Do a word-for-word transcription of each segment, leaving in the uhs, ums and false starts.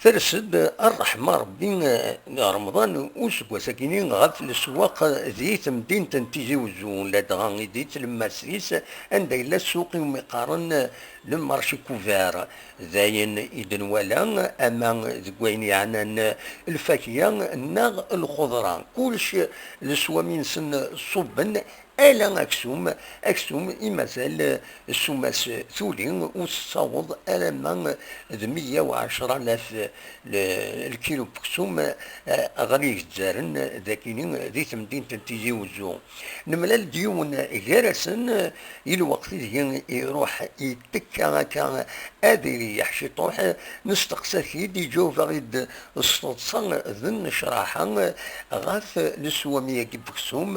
Ters-d ṛṛeḥma Ṛebbi, eh, Remḍan useggas-agi ɣef leswaq di temdint n Tizi Uzzu, ladɣa i d-yettlemmas deg-s anda yella ssuq iwumi qqaren, eh, le marché couvert. D ayen i d-nwala, ama deg wayen yeɛnan lfakya neɣ lxeḍra, kullec leswam-nsen ṣubben, ala aksum. Aksum i mazal ssuma-s tuli, ur tessaweḍ alamma d meyya u ɛecṛa alaf l-, lkilu n weksum, eh, ɣer igezzaren dagini di temdint n Tizi Uzzu. Nemlal-d yiwen gar-asen, i lweqt ideg iruḥ itekka akka ad iriyeḥ ciṭuḥ, nesteqsa-t-id, iǧaweb-aɣ-id s teḍsa d nnecraḥa ɣef leswami-agi n weksum,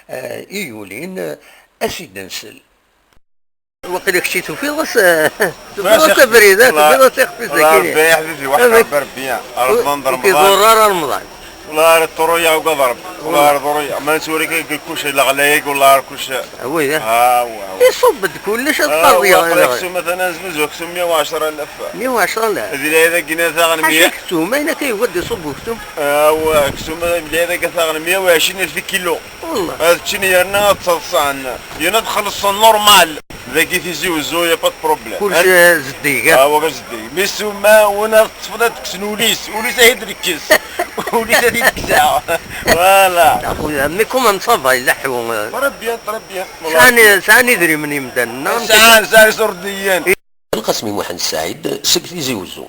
eh, i yulin, a s-id-nsel. Waqila kečč i tufiḍ as-, tufiḍ-as abrid, ah, tufiḍ-as ixef-is dagi. Rebbi yeḥbib, waḥed Rebbi, Remḍan d Remḍan. Ur k-iḍurr ara Remḍan. Wala ara ṭṭruyeɣ, ugad Rebbi. Wala ara ḍurruyeɣ. Ma nettwali kan deg kullec, leɣlayag, wala ara kullec. Ah, oui, ah. Ah, wa, wa. Iṣubb-d kullec, ad, ah, terẓiḍ, waqila aksum, matalan, znuzu aksum meyya u ɛecṛa alaf. Meyya u ɛecṛa alaf. Di lɛid-agi, atan ɣer meyya. Ḥaca aksum, ayen akka yugi ad iṣubb uksum. Ah, wa, aksum, di lɛid-agi, atan ɣer meyya u ɛecrin alaf kilu. Wallah. Ad ččen yerna ad ttaḍsan. Yerna ad xellṣen normal. Dagi Tizi Uzzu, y a pas de problème. Kullec zeddig, ah? Ah, wa zeddig. Mi ssuma, win ara teṭṭfeḍ ad kksen ul-is, ul-is ad t-id-nekkes. Ul-is ad t-id-kkseɣ. Voilà. Axuya, mais comment ça va, ileḥḥu? Très bien, très bien. Sɛan, sɛan idrimen yimdanen, neɣ? Sɛan, sɛan iṣurdiyen. Lqasmi Muḥend Saɛid seg Tizi Uzzu.